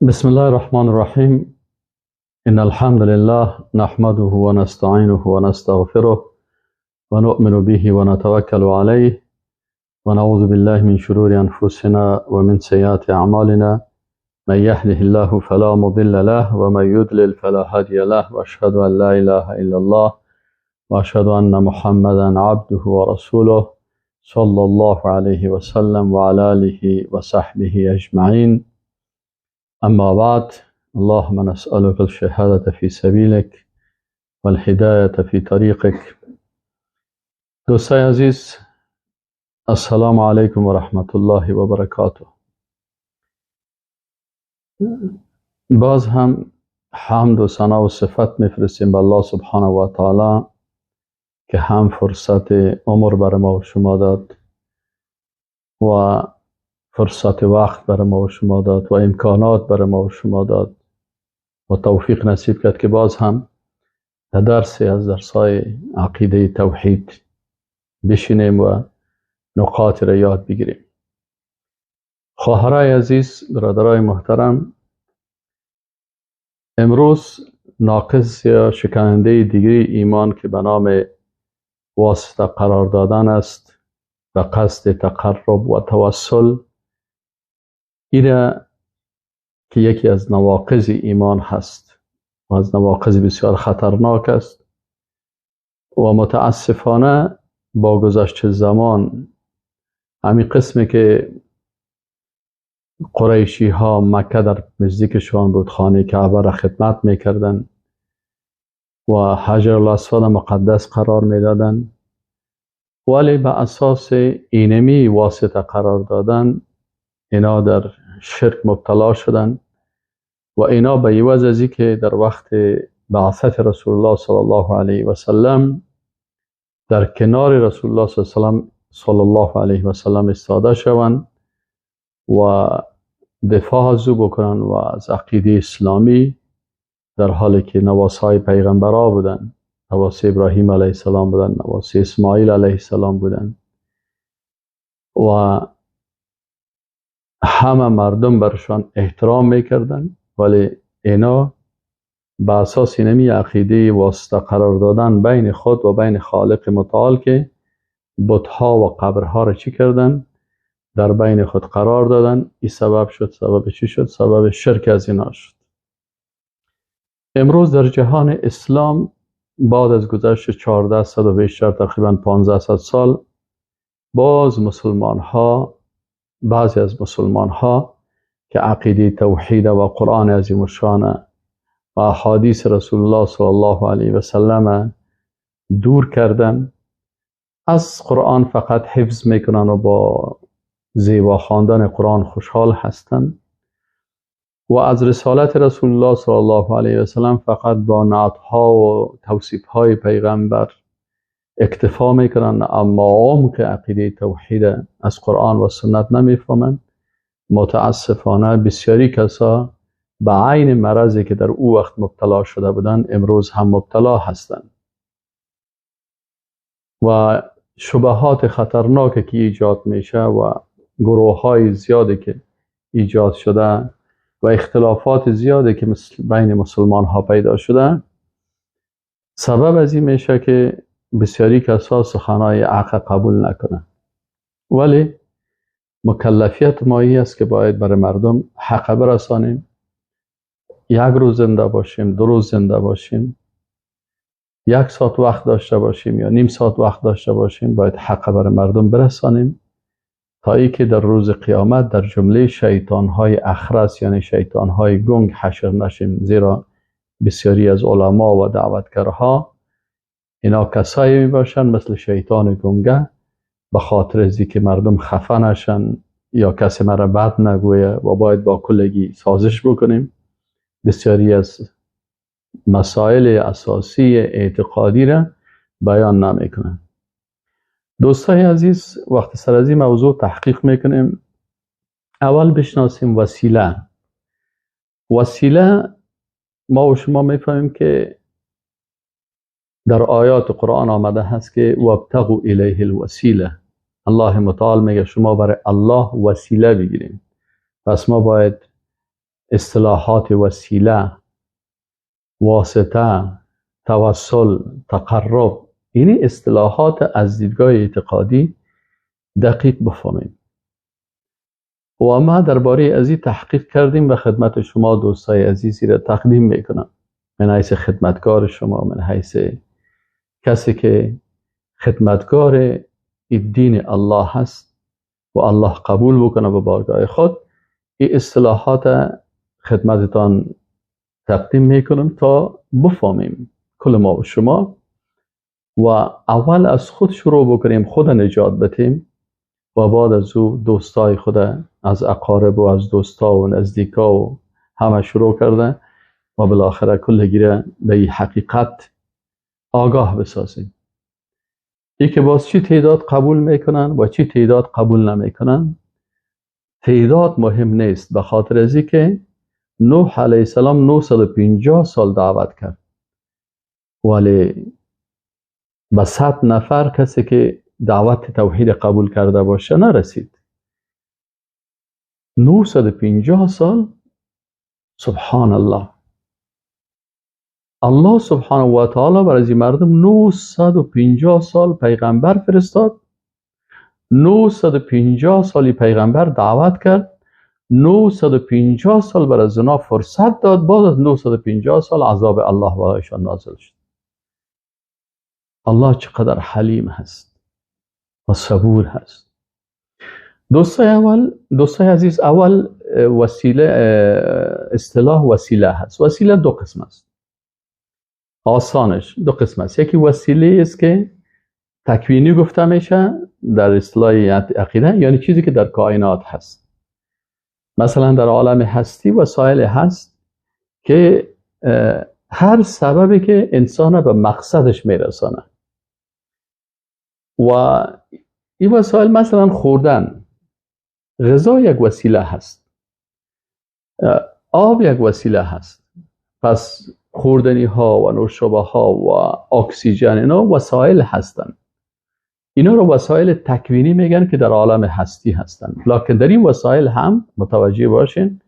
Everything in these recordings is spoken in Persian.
بسم الله الرحمن الرحیم. ان الحمد لله نحمده ونستعینه ونستغفره ونؤمن به ونتوکل علیه ونعوذ بالله من شرور انفسنا ومن سیئات اعمالنا. من يهده الله فلا مضل له ومن يضلل فلا هادي له، واشهد ان لا اله الا الله واشهد ان محمدا عبده ورسوله صلى الله عليه وسلم وعلى آله وصحبه اجمعین. اما بعد، اللهم نسألك الشهادة في سبيلك والهداية في طريقك. دوستای عزیز، السلام علیکم و رحمت الله و برکاته. باز هم حمد و ثنا و صفت میفرستیم به الله سبحانه و تعالی که هم فرصت عمر بر ما و شما داد و فرصت وقت بر ما و شما داد و امکانات بر ما و شما داد و توفیق نصیب کرد که باز هم در درسی از درسای عقیده توحید بشینیم و نقاط را یاد بگیریم. خواهرای عزیز، برادرای محترم، امروز ناقص یا شکننده دیگری ایمان که به نام واسطه قرار دادن است و قصد تقرب و توسل، ایره که یکی از نواقض ایمان هست و از نواقض بسیار خطرناک است و متاسفانه با گذشت زمان همین قسمی که قریشی ها مکه در نزدیکشان بود، خانه کعبه را خدمت میکردن و حجر الاسود مقدس قرار میدادن، ولی به اساس اینمی واسطه قرار دادن اینا در شرک مبتلا شدن و اینا به عوض از که در وقت بعثت رسول الله صلی الله علیه و سلم در کنار رسول الله صلی الله علیه و سلم ایستاده شوند و دفاع از او بکنن و از عقیده اسلامی، در حالی که نواسای پیغمبرا بودن، نواسی ابراهیم علیه السلام بودن، نواسی اسماعیل علیه السلام بودن و همه مردم برشان احترام میکردن، ولی اینا به اساس اینمی عقیده واسطه قرار دادن بین خود و بین خالق متعال که بتها و قبرها را چی کردن؟ در بین خود قرار دادن. این سبب شد، سبب چی شد؟ سبب شرک از اینا شد. امروز در جهان اسلام بعد از گذشت 1400 و بیشتر، تقریبا 1500 سال، باز مسلمان ها، بعضی از مسلمان ها که عقیده توحید و قرآن عظیم الشان و احادیث رسول الله صلی الله علیه و سلم دور کردن، از قرآن فقط حفظ میکنن و با زیبا خواندن قرآن خوشحال هستند و از رسالت رسول الله صلی الله علیه و سلم فقط با نعت‌ها و توصیف‌های پیغمبر اکتفا میکنن، اما عمق عقیده توحید از قرآن و سنت نمیفهمند. متاسفانه بسیاری کسا به عین مرضی که در او وقت مبتلا شده بودند امروز هم مبتلا هستند و شبهات خطرناکی که ایجاد میشه و گروه های زیادی که ایجاد شده و اختلافات زیادی که بین مسلمان ها پیدا شده، سبب از این میشه که بسیاری کسا سخنای عقل قبول نکنن. ولی مکلفیت مایی است که باید برای مردم حق برسانیم. یک روز زنده باشیم، دو روز زنده باشیم، یک ساعت وقت داشته باشیم یا نیم ساعت وقت داشته باشیم، باید حق برای مردم برسانیم تا ای که در روز قیامت در جمله شیطانهای اخرس، یعنی شیطانهای گنگ حشر نشیم. زیرا بسیاری از علما و دعوتگرها اینا کسایی می باشن مثل شیطان گنگه، به خاطر از که مردم خفه نشن یا کسی مرا بد نگویه و باید با کلگی سازش بکنیم، بسیاری از مسائل اساسی اعتقادی را بیان نمیکنن. دوستای عزیز، وقتی سر از این موضوع تحقیق میکنیم، اول بشناسیم وسیله. وسیله ما و شما میفهمیم که در آیات قرآن آمده هست که وابتغوا الیه الوسیله. الله متعال میگه شما برای الله وسیله بگیریم. پس ما باید اصطلاحات وسیله، واسطه، توسل، تقرب، این اصطلاحات از دیدگاه اعتقادی دقیق بفهمیم. و ما درباره از این تحقیق کردیم و خدمت شما دوستای عزیزی را تقدیم میکنم، من حیث خدمتکار شما، من حیث کسی که خدمتکار دین الله هست و الله قبول بکنه به بارگاه خود. این اصطلاحات خدمتتان تقدیم میکنم تا بفهمیم کل ما و شما، و اول از خود شروع بکنیم، خود نجات بدیم و بعد از او دوستای خود، از اقارب و از دوستا و نزدیکا و همه شروع کرده و بالاخره کل گیره به این حقیقت آگاه بسازیم. ای که باز چی تعداد قبول میکنن و چی تعداد قبول نمیکنن، تعداد مهم نیست، به خاطر از که نوح علیه السلام 950 سال دعوت کرد، ولی به 100 نفر کسی که دعوت توحید قبول کرده باشه نرسید. 950 سال، سبحان الله. الله سبحانه و تعالی برای این مردم 950 سال پیغمبر فرستاد، 950 سالی پیغمبر دعوت کرد، 950 سال برای زنا فرصت داد، بعد از 950 سال عذاب الله برایشان نازل شد. الله چقدر حلیم هست و صبور هست. دوستای عزیز، اول وسیله، اصطلاح وسیله هست. وسیله دو قسم است، آسانش دو قسم است. یکی وسیله است که تکوینی گفته میشه در اصطلاح عقیده، یعنی چیزی که در کائنات هست. مثلا در عالم هستی وسایل هست که هر سببی که انسان به مقصدش میرسانه، و این وسایل مثلا خوردن غذا یک وسیله هست، آب یک وسیله هست. پس خوردنی ها و نوشابه ها و اکسیژن اینا وسایل هستند. اینا رو وسایل تکوینی میگن که در عالم هستی هستند. لکن در این وسایل هم متوجه باشین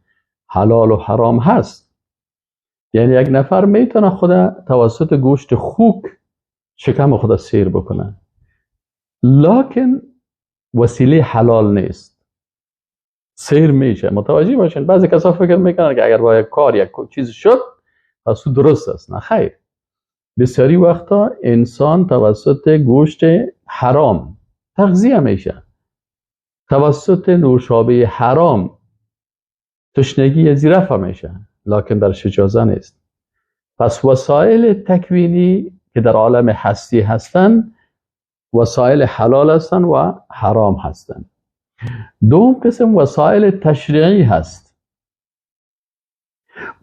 حلال و حرام هست. یعنی یک نفر میتونه خود توسط گوشت خوک شکم خود سیر بکنه، لکن وسیله حلال نیست، سیر میشه. متوجه باشین بعضی کسا فکر میکنن که اگر با یک کار یک چیز شد پس درست است. نه خیر، بسیاری وقتا انسان توسط گوشت حرام تغذیه میشه، توسط نوشابه حرام تشنگی زیرفه میشه، لکن درش اجازه نیست. پس وسایل تکوینی که در عالم هستی هستند وسایل حلال هستند و حرام هستند. دوم قسم وسایل تشریعی هست.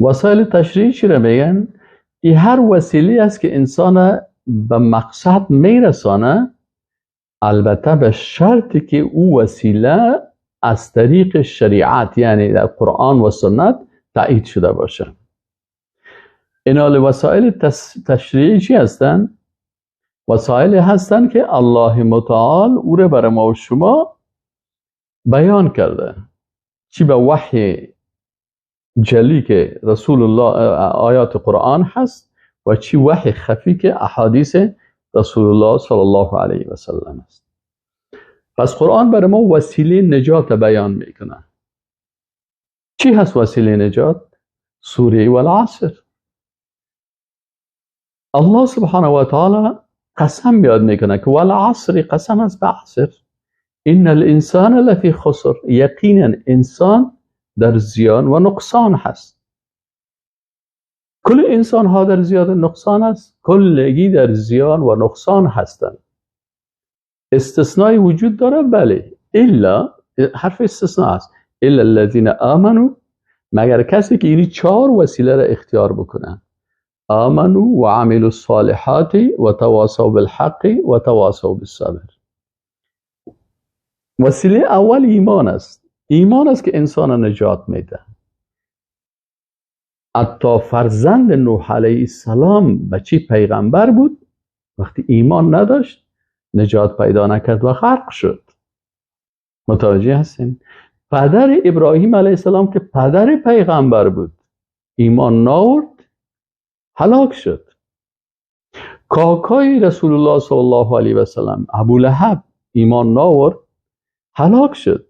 وسایل تشریعی چی را میگن؟ این هر وسیله است که انسان به مقصد میرسانه، البته به شرطی که او وسیله از طریق شریعت یعنی در قرآن و سنت تایید شده باشه. اینا وسایل تشریعی چی هستند؟ وسایل هستند که الله متعال او را برای ما و شما بیان کرده، چی به وحی جلی که رسول الله آیات قرآن هست و چی وحی خفی که احادیث رسول الله صلی الله علیه و سلم است. پس قرآن برای ما وسیله نجات بیان میکنه. چی هست وسیله نجات؟ سوره والعصر. الله سبحانه و تعالی قسم یاد میکنه که والعصر، قسم است به عصر، ان الانسان لفی خسر، یقینا انسان در زیان و نقصان هست. کل انسان ها در زیان و نقصان است، کلگی در زیان و نقصان هستند. استثنایی وجود داره؟ بله، الا، حرف استثناء است، الا الذين آمنوا، مگر کسی که این چهار وسیله را اختیار بکنه، آمنوا و عملوا الصالحات و تواصوا بالحق و تواصوا بالصبر. وسیله اول ایمان است. ایمان است که انسان نجات میده. حتی فرزند نوح علیه السلام بچه پیغمبر بود، وقتی ایمان نداشت نجات پیدا نکرد و غرق شد. متوجه هستین؟ پدر ابراهیم علیه السلام که پدر پیغمبر بود ایمان ناورد، هلاک شد. کاکای رسول الله صلی الله علیه و سلم ابو لهب ایمان ناورد، هلاک شد.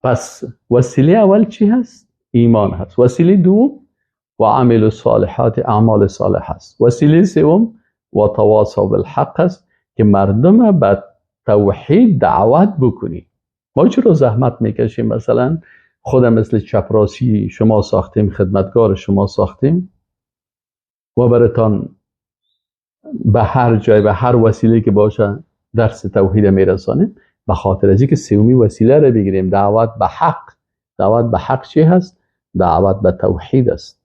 پس وسیله اول چی هست؟ ایمان هست. وسیله دوم و عمل الصالحات، اعمال صالح هست. وسیله سوم و تواصوا بالحق هست که مردم به توحید دعوت بکنی. ما چرا زحمت میکشیم؟ مثلا خود مثل چپراسی شما ساختیم، خدمتگار شما ساختیم و براتان به هر جای به هر وسیله که باشه درس توحید میرسانیم، به خاطر از اینکه سومی وسیله رو بگیریم، دعوت به حق. دعوت به حق چی هست؟ دعوت به توحید است.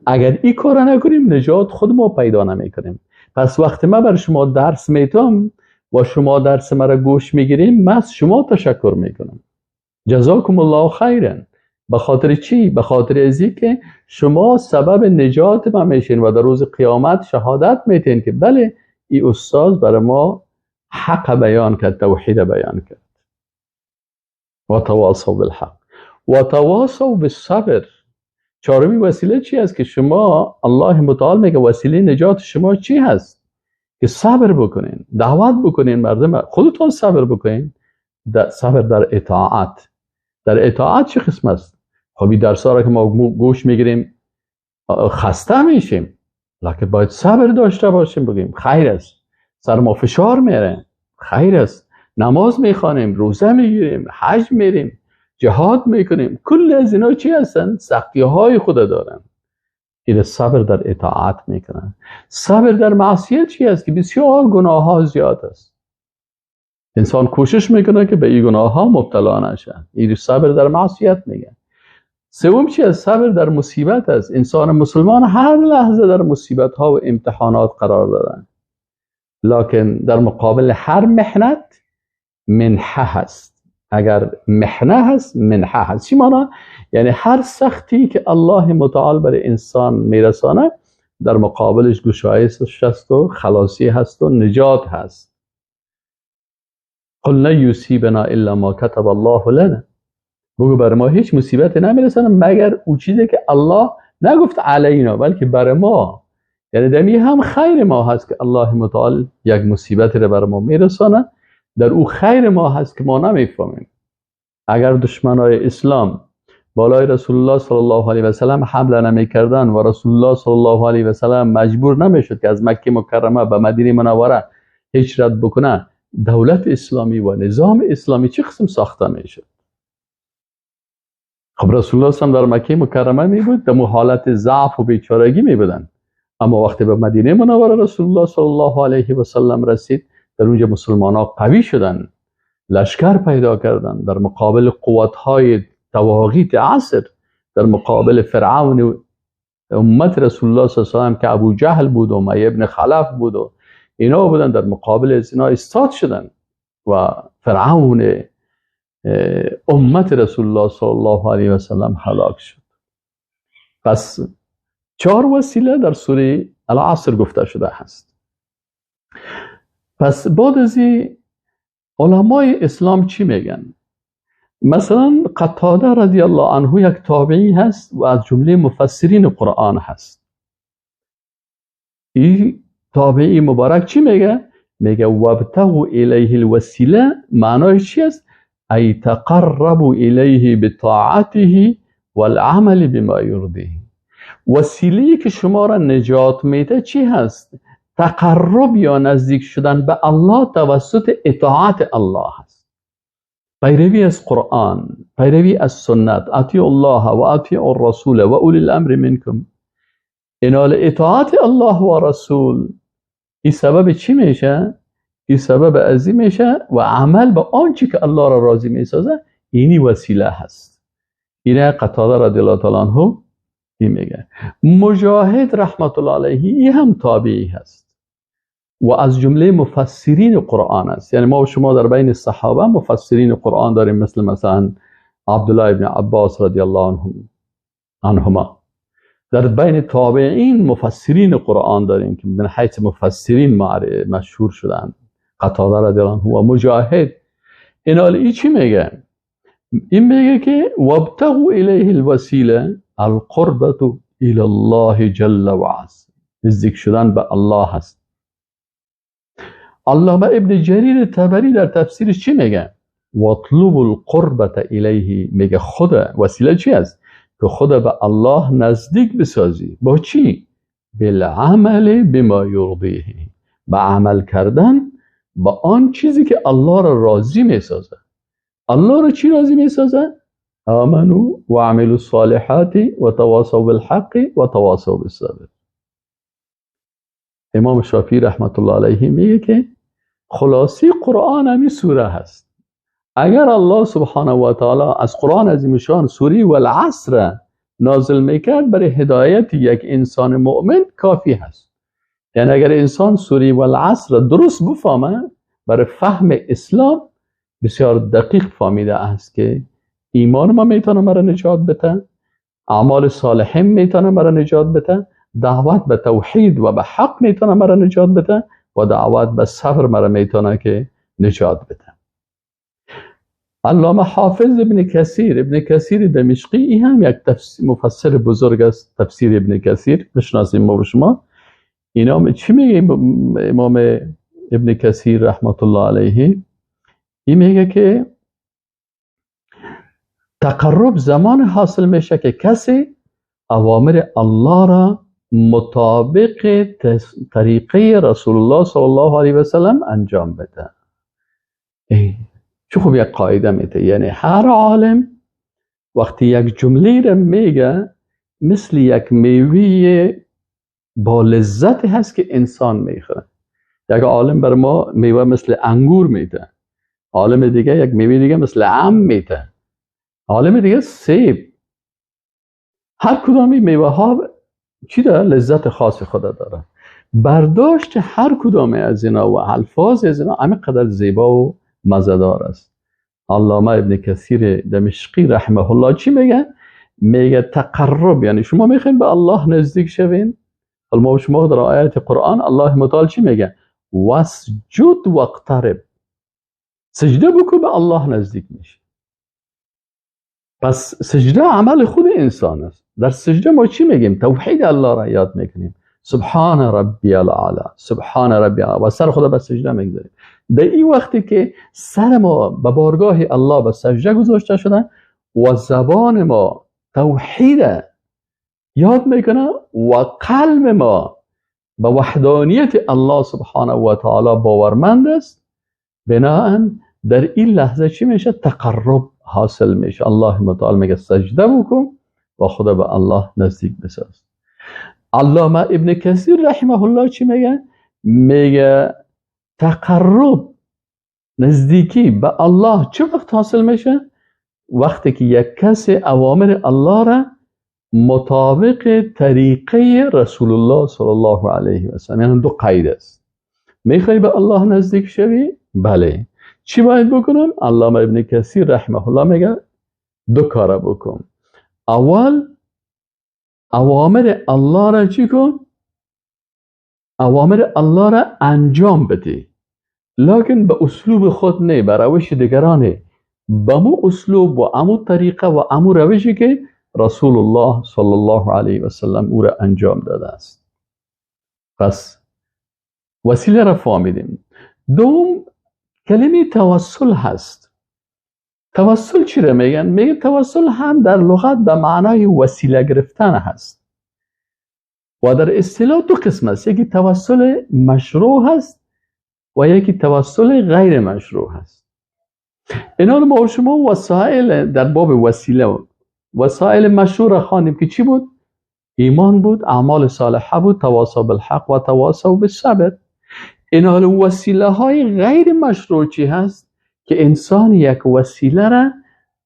اگر این کار نکنیم نجات خود ما پیدا نمیکنیم. پس وقتی ما بر شما درس میتم و شما درس مرا گوش میگیریم، من از شما تشکر میکنم، جزاکم الله خیرا. به خاطر چی؟ به خاطر از اینکه شما سبب نجات ما میشین و در روز قیامت شهادت میتین که بله این استاد برای ما حق بیان کرد، توحید بیان کرد. و تواصوا بالحق و تواصوا بالصبر. چهارمی وسیله چی است که شما، الله متعال میگه وسیله نجات شما چی هست؟ که صبر بکنین، دعوت بکنین مردم، خودتون صبر بکنین. صبر در اطاعت. در اطاعت چه قسم است؟ خب این درس ها را که ما گوش میگیریم خسته میشیم، لکن باید صبر داشته باشیم، بگیم خیر است، سر ما فشار میره، خیر است، نماز میخوانیم، روزه میگیریم، حج میریم، جهاد میکنیم، کل از اینا چی هستن؟ سختی های خود دارن. این صبر در اطاعت میکنن. صبر در معصیت چی است؟ که بسیار گناه ها زیاد است، انسان کوشش میکنه که به این گناه ها مبتلا نشه، این صبر در معصیت میگه. سوم چی است؟ صبر در مصیبت است. انسان مسلمان هر لحظه در مصیبت ها و امتحانات قرار دارن، لکن در مقابل هر محنت منحه هست. اگر محنه هست منحه هست. چی معنی؟ یعنی هر سختی که الله متعال برای انسان میرسانه در مقابلش گشایش هست و خلاصی هست و نجات هست. قل لن یصیبنا الا ما کتب الله لنا. بگو بر ما هیچ مصیبت نمیرسانه مگر او چیزی که الله نگفت علینا، بلکه بر ما. یعنی دمی هم خیر ما هست که الله متعال یک مصیبت رو بر ما میرسانه، در او خیر ما هست که ما نمیفهمیم. اگر دشمنای اسلام بالای رسول الله صلی الله علیه و سلم حمله نمیکردن و رسول الله صلی الله علیه و سلم مجبور نمیشد که از مکه مکرمه به مدینه منوره هجرت بکنه، دولت اسلامی و نظام اسلامی چه قسم ساخته میشد؟ خب رسول الله صلی در مکه مکرمه می بود، در حالت ضعف و بیچارگی می بودن، اما وقتی به مدینه منوره رسول الله صلی الله علیه و سلم رسید، در اونجا مسلمان ها قوی شدن، لشکر پیدا کردن، در مقابل قوت های طواغیت عصر، در مقابل فرعون امت رسول الله صلی الله علیه و سلم که ابو جهل بود و امیه ابن خلف بود و اینا بودن، در مقابل از اینا ایستاد شدن و فرعون امت رسول الله صلی الله علیه و سلم هلاک شد. پس چهار وسیله در سوره العصر گفته شده هست. پس بعد از علمای اسلام چی میگن؟ مثلا قتاده رضی الله عنه یک تابعی هست و از جمله مفسرین قرآن هست. این تابعی مبارک چی میگه؟ میگه وابتغوا الیه الوسیله، معنای چی است؟ ای تقربوا الیه بطاعته والعمل بما یرضیه. وسیله که شما را نجات میده چی هست؟ تقرب یا نزدیک شدن به الله توسط اطاعت الله هست. پیروی از قرآن، پیروی از سنت، اطیعوا الله و اطیعوا الرسول و اولی الامر منکم. اینال اطاعت الله و رسول این سبب چی میشه؟ این سبب عظیم میشه و عمل به آنچه که الله را راضی میسازه، اینی وسیله هست. اینه قتاده رضی الله تعالی عنه میگه. مجاهد رحمت الله علیه این هم تابعی هست و از جمله مفسرین قرآن است. یعنی ما و شما در بین صحابه مفسرین قرآن داریم، مثل مثلا عبدالله ابن عباس رضی الله عنهما. در بین تابعین مفسرین قرآن داریم که من حیث مفسرین مشهور شدن، قتاده رضی الله عنه و مجاهد. اینا ای چی میگه؟ این میگه که وابتغوا الیه الوسیله القربة الی الله جل و عز، نزدیک شدن به الله هست. علامه ابن جریر طبری در تفسیرش چی میگه؟ واطلبوا القربة الیه، میگه خود وسیله چی است؟ که خود به الله نزدیک بسازی. با چی؟ بالعمل بما یرضیه، به عمل کردن با آن چیزی که الله را راضی میسازه. الله را چی راضی میسازه؟ آمنوا و عملوا الصالحات و تواصوا بالحق و تواصوا بالصبر. امام شافعی رحمت الله علیه میگه که خلاصی قرآن همی سوره هست. اگر الله سبحانه و تعالی از قرآن عظیم شان سوره والعصر نازل میکرد، برای هدایت یک انسان مؤمن کافی هست. یعنی اگر انسان سوره والعصر درست بفهمه، برای فهم اسلام بسیار دقیق فهمیده است که ایمان ما میتونه مرا نجات بده، اعمال صالحین میتونه مرا نجات بده، دعوت به توحید و به حق میتونه مرا نجات بده و دعوت به صبر مرا میتونه که نجات بده. علامه حافظ ابن کثیر، ابن کثیر دمشقی، این هم یک مفسر بزرگ است، تفسیر ابن کثیر بشناسیم ما و شما. اینا چی میگه امام ابن کثیر رحمت الله علیه؟ این میگه که تقرب زمان حاصل میشه که کسی اوامر الله را مطابق طریقه رسول الله صلی الله علیه و سلم انجام بده. چه خوب یک قاعده میده. یعنی هر عالم وقتی یک جمله را میگه مثل یک میوه با لذت هست که انسان میخوره. یک عالم بر ما میوه مثل انگور میده، عالم دیگه یک میوه دیگه مثل عم میده، عالم دیگه سیب. هر کدامی میوه ها چی داره؟ لذت خاص خود داره. برداشت هر کدام از اینا و الفاظ از اینا همه قدر زیبا و مزدار است. علامه ابن کثیر دمشقی رحمه الله چی میگه؟ میگه تقرب، یعنی شما میخواین به الله نزدیک شوین. حالا ما شما در آیات قرآن الله متعال چی میگه؟ واسجد واقترب، سجده بکن به الله نزدیک میشه. پس سجده عمل خود انسان است. در سجده ما چی میگیم؟ توحید الله را یاد میکنیم، سبحان ربی الاعلی، سبحان ربی الاعلی، و سر خدا به سجده میگذاریم. در این وقتی که سر ما به بارگاه الله به سجده گذاشته شده و زبان ما توحید یاد میکنه و قلب ما به وحدانیت الله سبحانه و تعالی باورمند است، بناهن در این لحظه چی میشه؟ تقرب حاصل میشه. الله متعال میگه سجده بکن و خدا به الله نزدیک بساز. علامه ابن کثیر رحمه الله چی میگه؟ میگه تقرب، نزدیکی به الله چه وقت حاصل میشه؟ وقتی که یک کس اوامر الله را مطابق طریقه رسول الله صلی الله علیه و سلم، یعنی دو قید است. میخوای به الله نزدیک شوی؟ بله. چی باید بکنم؟ علامه ابن کثیر رحمه الله میگه دو کار بکن. اول اوامر الله را چی کن؟ اوامر الله را انجام بده، لکن به اسلوب خود نه، به روش دیگرانه، به مو اسلوب و امو طریقه و امو روشی که رسول الله صلی الله علیه و سلم او را انجام داده است. پس وسیله را فهمیدیم. دوم کلمه توسل هست. توسل چی را میگن؟ میگه توسل هم در لغت به معنای وسیله گرفتن هست و در اصطلاح دو قسم است، یکی توسل مشروع هست و یکی توسل غیر مشروع هست. اینا ما شما وسایل در باب وسیله، وسایل مشروع را خواندیم که چی بود؟ ایمان بود، اعمال صالحه بود، تواصی بالحق و تواصی بالصبر. اینا وسیله های غیر مشروع چی هست؟ که انسان یک وسیله را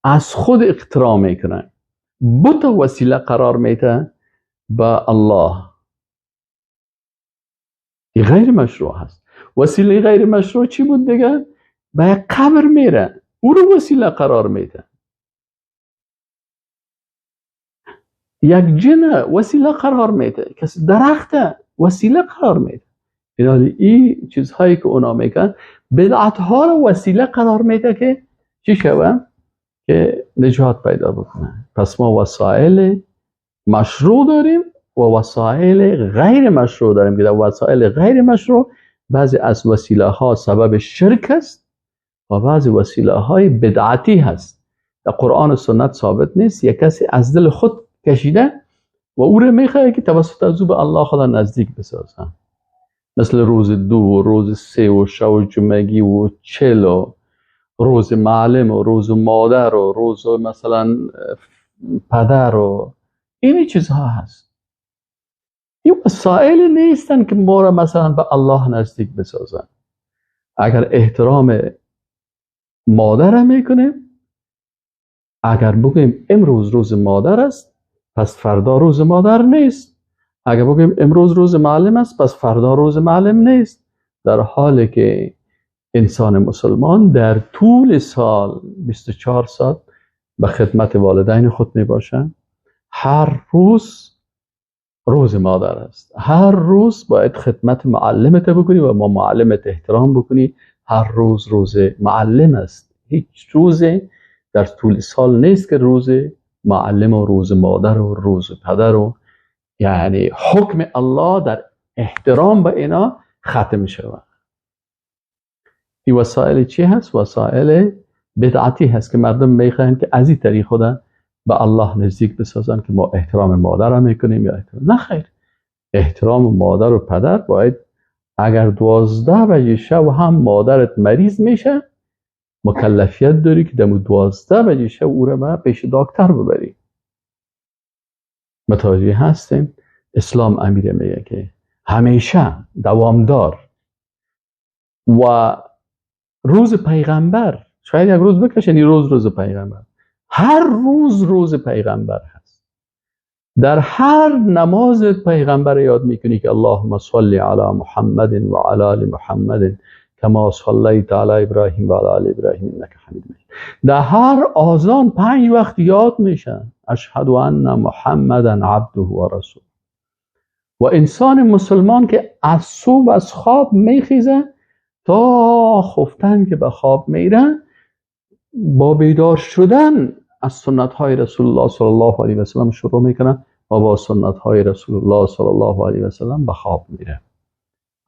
از خود اختراع میکنه، بت وسیله قرار میده به الله. این غیر مشروع هست. وسیله غیر مشروع چی بود دیگه؟ به قبر میره، او رو وسیله قرار میده. یک جن وسیله قرار میده، کسی درخت وسیله قرار میده. یعنی این چیزهایی که اونا میگن بدعت ها رو وسیله قرار میده که چی شوه؟ که نجات پیدا بکنه. پس ما وسایل مشروع داریم و وسایل غیر مشروع داریم که در وسایل غیر مشروع بعضی از وسیله ها سبب شرک است و بعضی وسیله های بدعتی هست. در قرآن و سنت ثابت نیست، یک کسی از دل خود کشیده و او رو میخواد که توسط از او به الله خدا نزدیک بسازن، مثل روز 2 و روز 3 و شب جمعگی و 40 و روز معلم و روز مادر و روز مثلا پدر و این چیزها هست. این وسایل نیستن که ما را مثلا به الله نزدیک بسازن. اگر احترام مادر میکنیم، اگر بگیم امروز روز مادر است پس فردا روز مادر نیست، اگر بگیم امروز روز معلم است پس فردا روز معلم نیست، در حالی که انسان مسلمان در طول سال 24 ساعت به خدمت والدین خود می باشند. هر روز روز مادر است، هر روز باید خدمت معلمت بکنی و با معلمت احترام بکنی. هر روز روز معلم است، هیچ روز در طول سال نیست که روز معلم و روز مادر و روز پدر و یعنی حکم الله در احترام به اینا ختم شود. این وسایل چی هست؟ وسایل بدعتی هست که مردم میخواهند که از این طریق خدا به الله نزدیک بسازن که ما احترام مادر را میکنیم یا احترام. نه خیر، احترام مادر و پدر باید اگر 12 بجه شب هم مادرت مریض میشه مکلفیت داری که دمو 12 بجه شب او را پیش دکتر ببری. متوجه هستیم؟ اسلام امیر میگه که همیشه دوامدار و روز پیغمبر، شاید یک روز بکشه، یعنی روز روز پیغمبر، هر روز روز پیغمبر هست. در هر نماز پیغمبر یاد میکنی که اللهم صل علی محمد و علی آل محمد کما صلیت علی ابراهیم و علی آل ابراهیم انک حمید مجید. در هر آذان 5 وقت یاد میشن اشهد ان محمدا عبده و رسوله. و انسان مسلمان که از صبح از خواب میخیزه تا خفتن که به خواب میره، با بیدار شدن از سنت های رسول الله صلی الله علیه و سلم شروع میکنه و با سنت های رسول الله صلی الله علیه و سلم به خواب میره.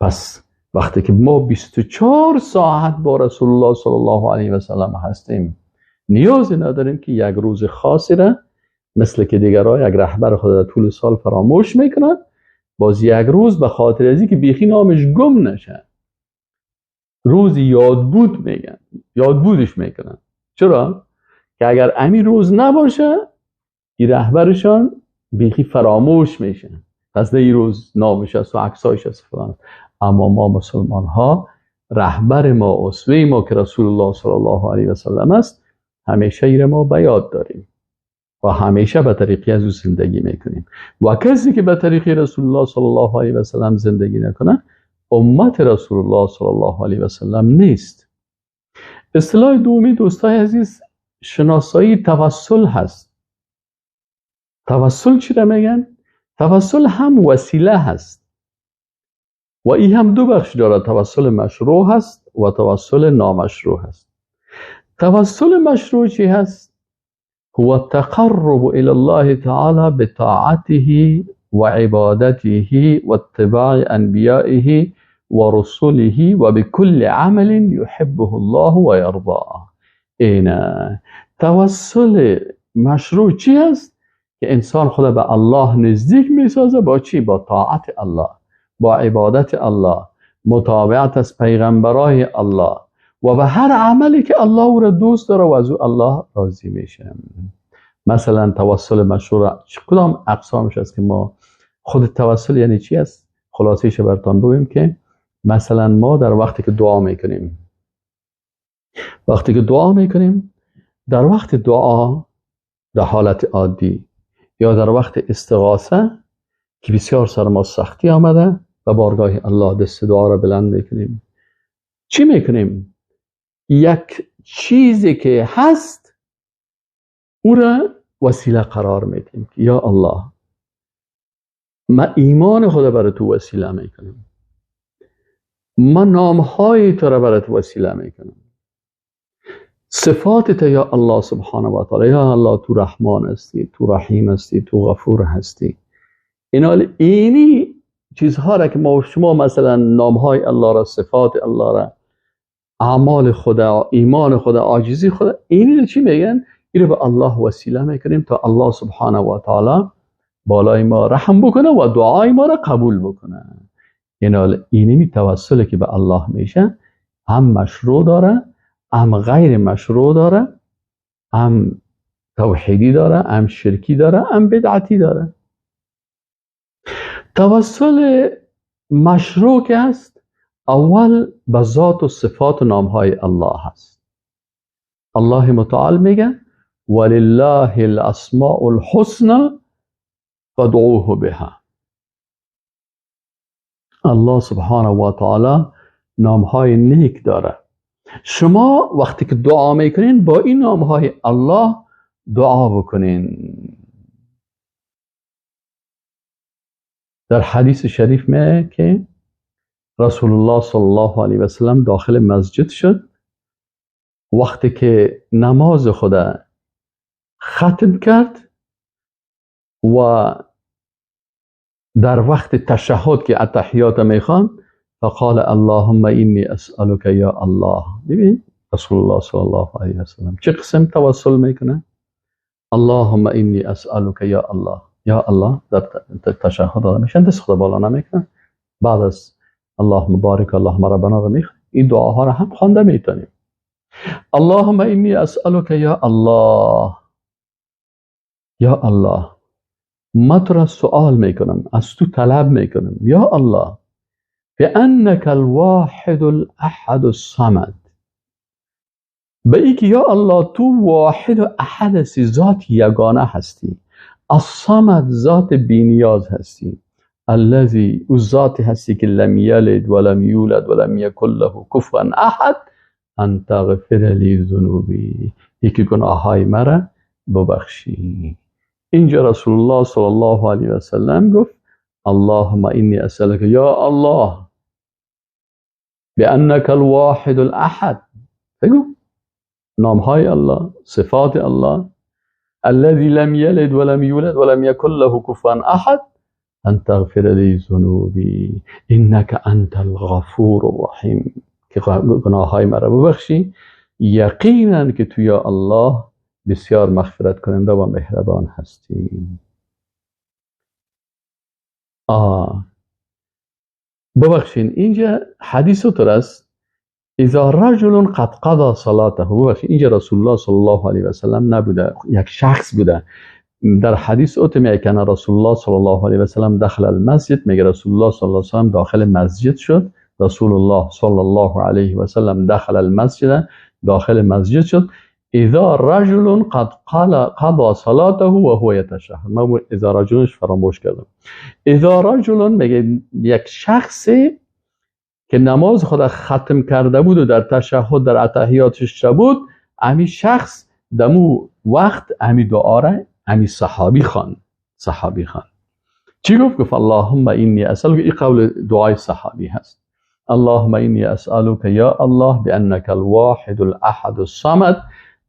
پس وقتی که ما 24 ساعت با رسول الله صلی الله علیه و سلم هستیم، نیازی نداریم که یک روز خاصی را مثل که دیگرها یک رهبر خود در طول سال فراموش میکنن، باز یک روز به خاطر ازی که بیخی نامش گم نشه روز یاد بود میگن، یاد بودش میکنن. چرا؟ که اگر امیر روز نباشه این رهبرشان بیخی فراموش میشه، پس نه روز نامش است و عکسایش است فلان. اما ما مسلمان ها رهبر ما، اسوه ما که رسول الله صلی الله علیه و سلم است، همیشه ایر ما به یاد داریم و همیشه به طریقی از او زندگی میکنیم. و کسی که به طریق رسول الله صلی الله علیه و سلم زندگی نکنه امت رسول الله صلی الله علیه و سلم نیست. اصطلاح دومی دوستای عزیز شناسایی توسل هست. توسل چی را میگن؟ توسل هم وسیله هست و این هم دو بخش داره، توسل مشروع هست و توسل نامشروع هست. توسل مشروع چی هست؟ هو التقرب الى الله تعالی بطاعته و عبادته و اتباع انبیائه و رسوله و بكل عمل يحبه الله و یرضاه. این توسل مشروع چی هست؟ که انسان خود به الله نزدیک میسازه با چی؟ با طاعت الله، با عبادت الله، متابعت از پیغمبرای الله و به هر عملی که الله او را دوست داره و از او الله راضی میشه. مثلا توسل مشروع کدام اقسامش است که ما خود توسل یعنی چی است؟ خلاصه‌اش براتون بگیم که مثلا ما در وقتی که دعا میکنیم، وقتی که دعا میکنیم، در وقت دعا در حالت عادی یا در وقت استغاثه که بسیار سر ما سختی آمده و بارگاه الله دست دعا را بلند میکنیم، چی میکنیم؟ یک چیزی که هست او را وسیله قرار میدیم. یا الله من ایمان خدا برای تو وسیله میکنم، من نامهای تو را برای تو وسیله میکنم، صفات یا الله سبحانه و تعالی، یا الله تو رحمان هستی، تو رحیم هستی، تو غفور هستی. اینا اینی چیزها را که ما شما مثلا نامهای الله را، صفات الله را، اعمال خدا، ایمان خدا، عاجزی خدا، اینی رو چی میگن؟ اینو به الله وسیله میکنیم تا الله سبحانه و تعالی بالای ما رحم بکنه و دعای ما را قبول بکنه. اینا اینی توسلی که به الله میشه هم مشروع داره، هم غیر مشروع داره، هم توحیدی داره، هم شرکی داره، هم بدعتی داره. توسل مشروع که هست اول به ذات و صفات و نامهای الله هست. الله متعال میگه ولله الاسماء الحسنى فادعوه بها. الله سبحانه و تعالی نامهای نیک داره. شما وقتی که دعا میکنین با این نامهای الله دعا بکنین. در حدیث شریف میگه که رسول الله صلی الله علیه و سلم داخل مسجد شد، وقتی که نماز خود ختم کرد و در وقت تشهد که التحیات میخوان، فقال اللهم اینی اسألک یا الله. ببین رسول الله صلی الله علیه و سلم چه قسم توسل میکنه؟ اللهم اینی اسألک یا الله. یا الله در تشهد آدم میشن دست خدا بالا نمیکنه، بعد از اللهم بارک اللهم ربنا رو میخوان. این دعاها رو هم خوانده میتونیم. اللهم اینی اسألک یا الله، یا الله ما تو را سوال میکنم، از تو طلب میکنم، یا الله بأنك الواحد الأحد الصمد، به ای که یا الله تو واحد و احد هستی، ذات یگانه هستی، الصمد ذات بینیاز هستی، الذی او ذات هستی که لم یلد ولم یولد ولم یکن له کفوا احد ان تغفر لی ذنوبی، یکی گناههای مرا ببخشی. اینجا رسول الله صلی الله علیه و سلم گفت اللهم اینی اسألک یا الله بأنك الواحد الأحد. بگو نامهای الله، صفات الله، الذي لم يلد ولم يولد ولم يكن له كفوا احد ان تغفر لي ذنوبي انك انت الغفور الرحیم، که گناههای مرا ببخشی، یقینا که تو یا الله بسیار مغفرت کننده و مهربان هستی. ببخشین اینجا حدیث تو است اذا رجل قد قضى صلاته. ببخشین اینجا رسول الله صلی الله علیه و سلم نبوده، یک شخص بوده. در حدیث اوت میگه که رسول الله صلی الله علیه و سلم داخل المسجد، میگه رسول الله صلی الله علیه و سلم داخل مسجد شد. رسول الله صلی الله علیه و سلم داخل المسجد، داخل مسجد شد. اذا رجل قد قضى صلاته وهو يتشهد. من اذا رجلش فراموش کردم. اذا رجل میگه یک شخصی که نماز خود ختم کرده بود و در تشهد در اتحیاتش بود، امی شخص دمو وقت امی دعا را امی صحابی خواند. صحابی خواند چی گفت؟ گفت اللهم اینی اسألک. این قول دعای صحابی هست. اللهم اینی اسألک یا الله بأنك الواحد الاحد الصمد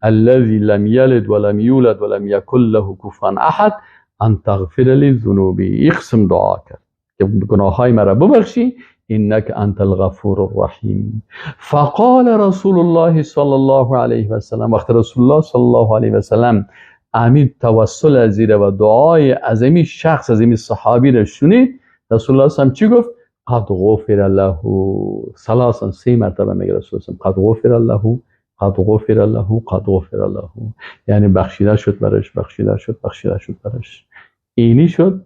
الذي لم يلد ولم يولد ولم يكن له كفوا احد ان تغفر لي ذنوبي. یقسم دعا کرد که گناههای مرا ببخشی، انك انت الغفور الرحیم. فقال رسول الله صلی الله علیه و سلم، وقت رسول الله صلی الله علیه و سلم امین توسل از و دعای از این شخص از این صحابی را شنید، رسول الله صلی چی گفت؟ قد غفر له ثلاثا، سه مرتبه میگه رسول الله قد غفر له، قد غفر له، قد غفر له، یعنی بخشیده شد برش، بخشیده شد، بخشیده شد برش. اینی شد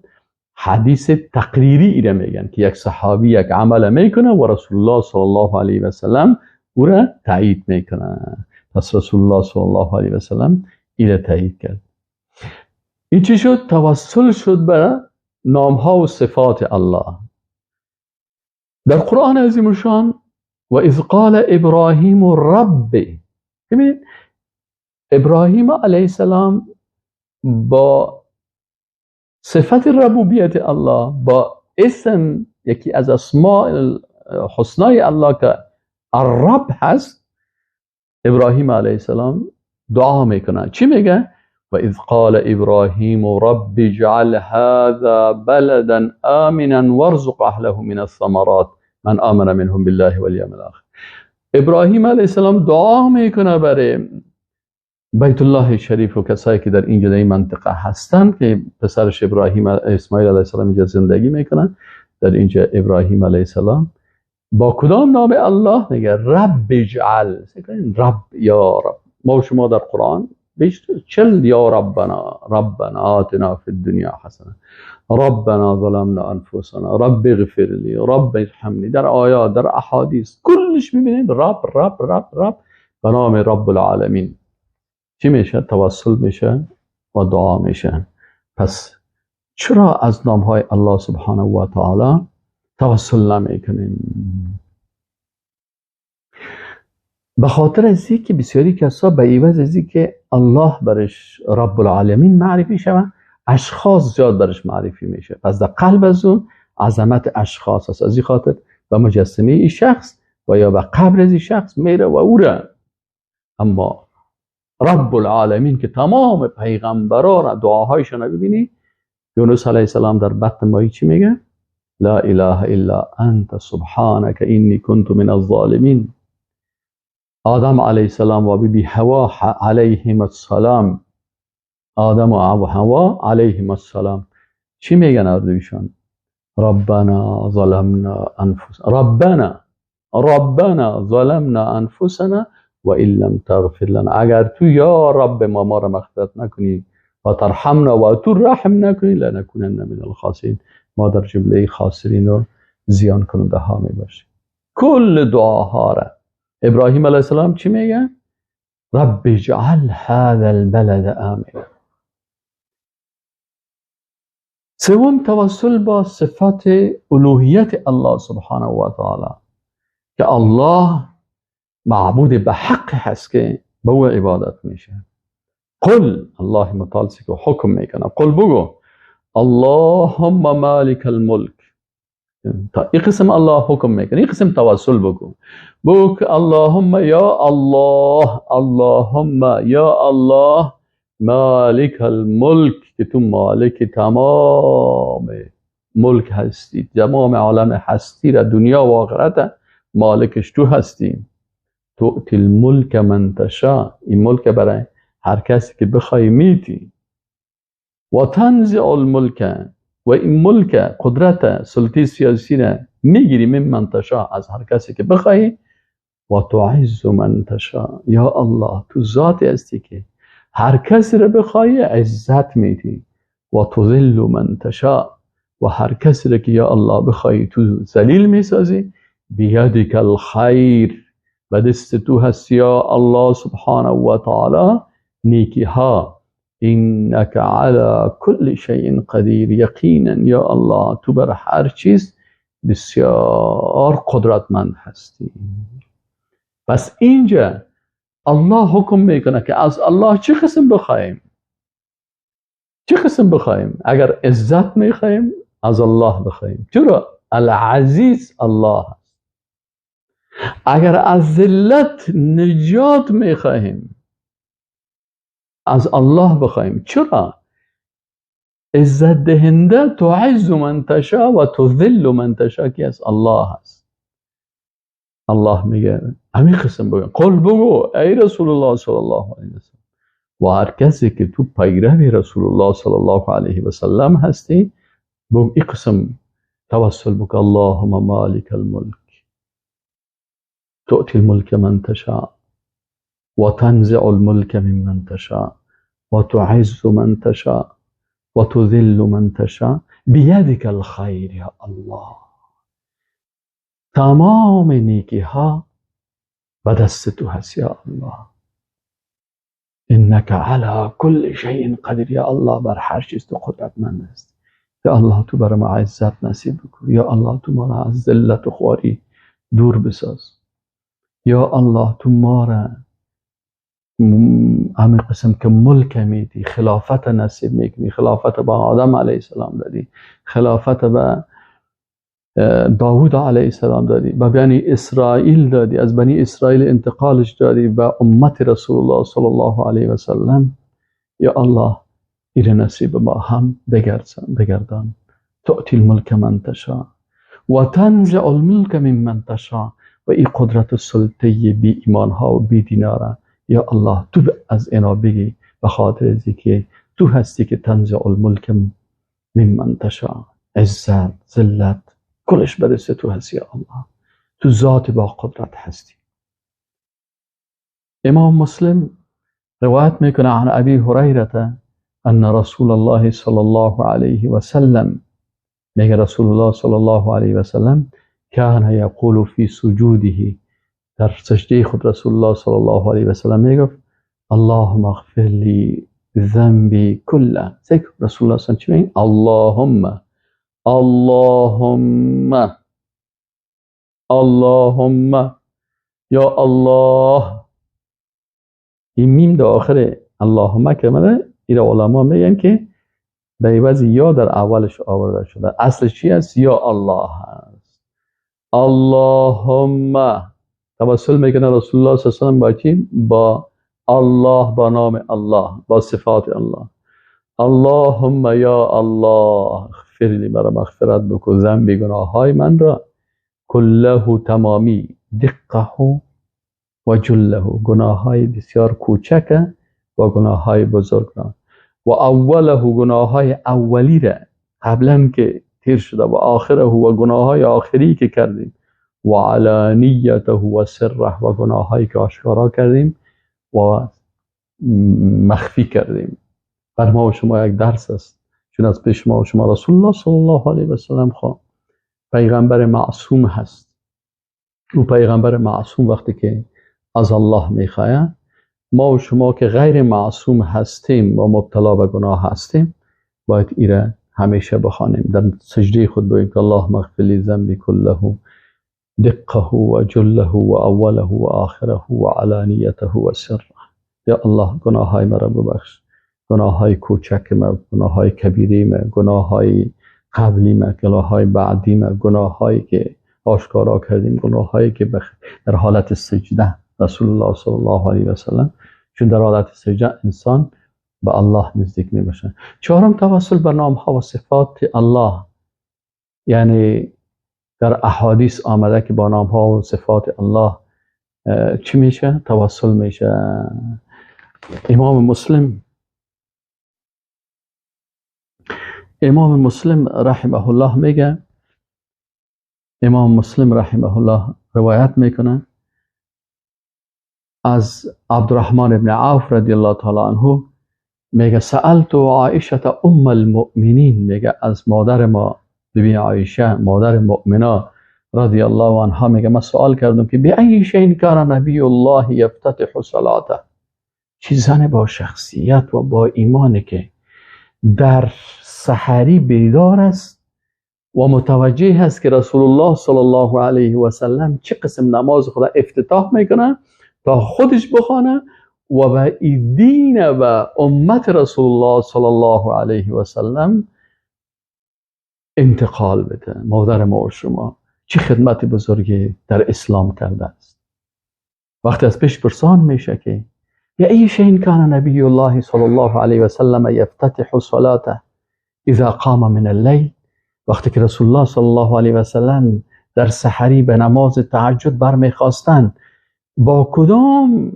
حدیث تقریری. ایره میگن که یک صحابی یک عمل میکنه و رسول الله صلی الله علیه و سلم او را تایید میکنه. پس رسول الله صلی الله علیه و سلم ایره تایید کرد. این چی شد؟ توسل شد به نامها و صفات الله. در قرآن عظیم شان و اذ قال ابراهیم رب، ببینید ابراهیم علیه السلام با صفت ربوبیت الله، با اسم یکی از اسماء الحسنای الله که الرب هست، ابراهیم علیه السلام دعا میکنه. چی میگه؟ و اذ قال ابراهیم رب اجعل هذا بلدا آمنا وارزق اهله من الثمرات من آمن منهم بالله والیوم الاخر. ابراهیم علیه السلام دعا میکنه برای بیت الله شریف و کسایی که در اینجا در این منطقه هستند که پسرش ابراهیم اسماعیل علیه السلام اینجا زندگی میکنن. در اینجا ابراهیم علیه السلام با کدام نام الله میگه؟ رب اجعل. رب، یا رب. ما و شما در قرآن 40 یا ربنا، ربنا آتنا فی الدنیا حسنه، ربنا ظلمنا انفسنا، رب اغفر لی، رب ارحمنی. در آیات، در احادیث کلش میبینید رب رب رب رب به نام رب العالمین. چی میشه؟ توسل میشه و دعا میشه. پس چرا از نامهای الله سبحانه و تعالی توسل نمیکنیم؟ به خاطر از که بسیاری کسا به عوض از که الله برش رب العالمین معرفی شوه، اشخاص زیاد برش معرفی میشه. پس در قلب از اون عظمت اشخاص است. از این خاطر به مجسمه این شخص و یا به قبر از این شخص میره و او را. اما رب العالمین که تمام پیغمبرا را دعاهایشان را ببینی، یونس علیه السلام در بطن ماهی چی میگه؟ لا اله الا انت سبحانك انی کنت من الظالمین. آدم علیه السلام و بی حوا علیهم السلام، آدم و حوا علیهم السلام چی میگن هر دویشان؟ ربنا ظلمنا انفسنا، ربنا ظلمنا انفسنا و ان لم تغفر لنا. اگر تو یا رب ما را مغفرت نکنی و ترحمنا و تو رحم نکنی، لنکونن من الخاسرین، ما در جمله خاسرین و زیان کننده ها می باشیم. کل دعاها را ابراهیم علیه السلام چی میگه؟ رب اجعل هذا البلد آمنا. سوم، توسل با صفت الوهیت الله سبحانه و تعالی که الله معبود به حق هست که به او عبادت میشه. قل، الله متعال که حکم میکنه، قل بگو اللهم مالک الملک. تا این قسم الله حکم میکنه، این قسم توسل بگو، بگو که اللهم یا الله، اللهم یا الله مالک الملک، که تو مالک تمام ملک هستی، تمام عالم هستی را، دنیا و آخرت مالکش تو هستی. تؤتی الملک من تشاء، این ملک برای هر کسی که بخوای میتی. و تنزع الملک، و این ملک قدرت سلطه سیاسی را میگیری من تشاء، از هر کسی که بخوای. و تعز من تشاء، یا الله تو ذاتی هستی که هر کسی را بخوای عزت میدی. و تذل من تشاء، و هر کسی را که یا الله بخوای تو ذلیل میسازی. بیدک الخیر، به دست تو هست یا الله سبحانه و تعالی نیکی ها. انک علی کل شیء قدیر، یقینا یا الله تو بر هر چیز بسیار قدرتمند هستی. پس اینجا الله حکم میکنه که از الله چه قسم بخوایم، چه قسم بخوایم. اگر عزت میخوایم از الله بخوایم، چرا؟ العزیز الله هست. اگر از ذلت نجات میخواهیم از الله بخوایم، چرا؟ عزت دهنده تعز من تشاء و تذل من تشاء که از الله هست. الله میگه همین قسم بگو، قل بگو ای رسول الله صلی الله علیه و سلم، و هر کسی که تو پیرو رسول الله صلی الله علیه و سلم هستی بگو این قسم توسل بکن، اللهم مالک الملک تؤتی الملک من تشاء و تنزع الملک ممن تشاء و تعز من تشاء و تذل من تشاء بیدک الخیر. یا الله تمام نیکی ها به دست تو هست یا الله. انک علی کل شیء قدیر، یا الله بر هر چیز تو قدرتمند هستی. یا الله تو بر ما عزت نصیب بکن، یا الله تو ما را از ذلت و خواری دور بساز، یا الله تو ما را همین قسم که ملک میدی، خلافت نصیب میکنی، خلافت به آدم علیه السلام دادی، خلافت به داوود علیه السلام دادی، به بنی اسرائیل دادی، از بنی اسرائیل انتقالش دادی به امت رسول الله صلی الله علیه و سلم. یا الله ایره نصیب ما هم بگردان. تؤتی الملک من تشاء و تنزع الملک ممن تشاء. و این قدرت و سلطه بی ایمان ها و بی دیناره یا الله تو از اینا بگی، به خاطر از که تو هستی که تنزع الملک ممن تشاء. عزت، ذلت، کلش به دست تو هست یا الله، تو ذات با قدرت هستی. امام مسلم روایت میکنه عن ابی هریره ان رسول الله صلی الله علیه و سلم، میگه رسول الله صلی الله علیه و سلم کان یقول فی سجوده، در سجده خود رسول الله صلی الله علیه و سلم میگفت اللهم اغفر لی ذنبی کله. رسول الله صلی الله علیه و سلم اللهم اللهم اللهم یا الله. این میم در آخر اللهم که مده، این علما میگن که به عوض یا در اولش آورده شده. اصلش چی است؟ یا الله هست. اللهم توسل میکنه رسول الله صلی الله علیه و سلم با چی؟ با الله، با نام الله، با صفات الله. اللهم یا الله اغفر لی، مرا مغفرت بکن، ذنبی گناه های من را، کله تمامی، دقه و جله، گناه های بسیار کوچک و گناه های بزرگ را، و اوله گناه های اولی را قبلا که تیر شده، و آخره و گناه های آخری که کردیم، و علانیته و سره و گناه هایی که آشکارا کردیم و مخفی کردیم. بر ما و شما یک درس است، چون از پیش ما و شما رسول الله صلی الله علیه و سلم خواه پیغمبر معصوم هست. او پیغمبر معصوم وقتی که از الله میخواه، ما و شما که غیر معصوم هستیم و مبتلا به گناه هستیم باید ایره همیشه بخوانیم، در سجده خود بگوییم که اللهم اغفر لی ذنبی کله دقه و جله و اوله و آخره و علانیته و سره. یا الله گناه های مرا ببخش، گناه های کوچک ما، گناه های کبیری ما، گناه های قبلی ما، گناه های بعدی ما، گناه هایی که آشکارا کردیم، گناه هایی که در حالت سجده رسول الله صلی الله علیه و سلم، چون در حالت سجده انسان به الله نزدیک می باشه. چهارم، توسل به نام ها و صفات الله. یعنی در احادیث آمده که با نام ها و صفات الله چی میشه؟ توسل میشه. امام مسلم رحمه الله میگه، امام مسلم رحمه الله روایت میکنه از عبدالرحمن ابن عوف رضی الله تعالی عنه، میگه سألت عایشه ام المؤمنین، میگه از مادر ما ببین عایشه مادر مؤمنا رضی الله عنها، میگه من سوال کردم که بی ای شیء کان نبی الله یفتتح صلاته، چی زن با شخصیت و با ایمانی که در سحری بیدار است و متوجه است که رسول الله صلی الله علیه و سلم چه قسم نماز خدا افتتاح میکنه تا خودش بخوانه و به دین و امت رسول الله صلی الله علیه و سلم انتقال بده. مادر ما و شما چه خدمت بزرگی در اسلام کرده است. وقتی از پیش پرسان میشه که بأي شيء كان نبي الله صلى الله عليه وسلم يفتتح صلاته اذا قام من الليل، وقتی که رسول الله صلی الله علیه و سلم در سحری به نماز تهجد برمیخواستند با کدام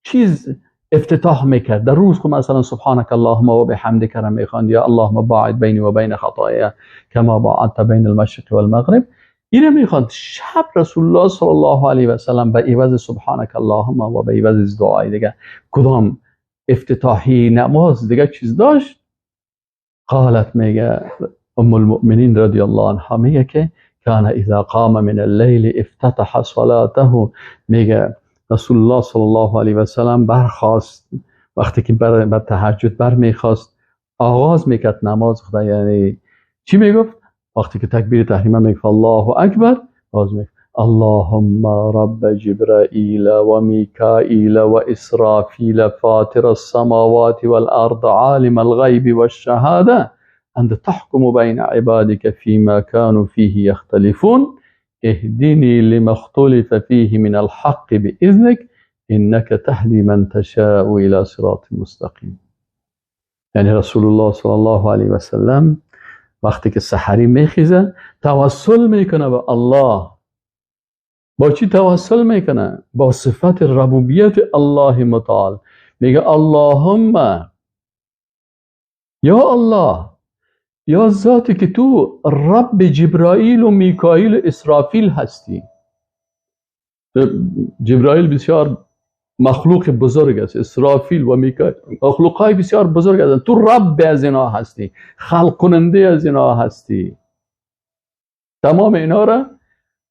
چیز افتتاح میکرد؟ در روز که مثلا سبحانك اللهم و بحمدک را میخواند، یا اللهم باعد بینی و بین خطایا کما باعدت بین المشرق والمغرب، اینو میخواند. شب رسول الله صلی الله علیه و سلم به عوض سبحانك اللهم و به عوض دعای دیگه کدام افتتاحی نماز دیگه چیز داشت؟ قالت، میگه ام المؤمنین رضی الله عنها، میگه که کان اذا قام من اللیل افتتح صلاته، میگه رسول الله صلی الله علیه و سلم برخواست وقتی که بر تهجد برمیخواست آغاز میکرد نماز خدا، یعنی چی میگفت؟ وقتی که تکبیر تحریمه میگفت الله اکبر، باز میگفت اللهم رب جبرائیل و میکائیل و اسرافیل فاطر السماوات والارض عالم الغیب والشهاده انت تحكم بين عبادك فيما كانوا فيه يختلفون اهدني لما اختلف فيه من الحق بإذنك انك تهدي من تشاء الى صراط مستقیم. یعنی رسول الله صلی الله علیه و سلم وقتی که سحری میخیزه توسل میکنه به الله. با چی توسل میکنه؟ با صفت ربوبیت الله متعال. میگه اللهم، یا الله، یا ذاتی که تو رب جبرائیل و میکائیل و اسرافیل هستی. جبرائیل بسیار مخلوق بزرگ است، اسرافیل و میکائیل مخلوق های بسیار بزرگ هستند، تو رب از اینا هستی، خلق کننده از اینا هستی، تمام اینا را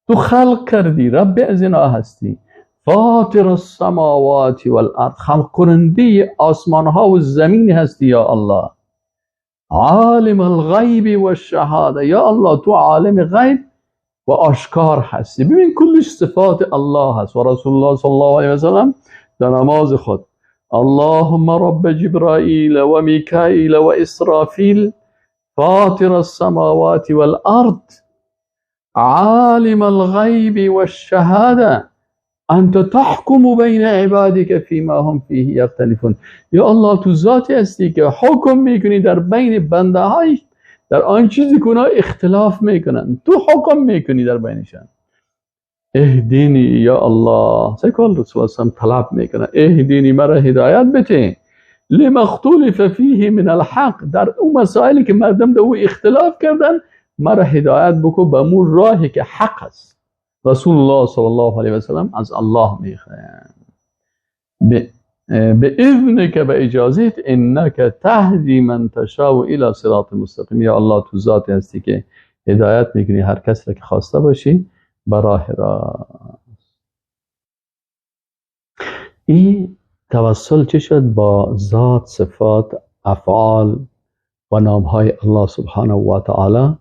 تو خلق کردی، رب از اینا هستی. فاطر السماوات والارض، خلق کننده آسمان ها و زمین هستی یا الله. عالم الغیب و الشهاده، یا الله تو عالم غیب و آشکار هستی. ببین کلش صفات الله هست. و رسول الله صلی الله علیه و سلم در نماز خود اللهم رب جبرائیل و میکائیل و اسرافیل فاطر السماوات والارض عالم الغیب والشهاده انت تحکم بین عبادك فيما هم فيه یختلفون. یا الله تو ذاتی هستی که حکم میکنی در بین بنده های، در آن چیزی که اونا اختلاف میکنن تو حکم میکنی در بینشان. اهدینی یا الله، سیکل رسول الله طلب میکنه اهدینی، مرا هدایت بده، لما اختلف فیه من الحق، در اون مسائلی که مردم در او اختلاف کردن مرا هدایت بکن به مون راهی که حق است. رسول الله صلی الله علیه و سلم از الله میخواهند به اذنک، به اجازت، انک تهدی من تشاء الی صراط مستقیم. یا الله تو ذاتی هستی که هدایت میکنی هر کس را که خواسته باشی به راه راست. این توسل چه شد؟ با ذات، صفات، افعال و نامهای الله سبحانه و تعالی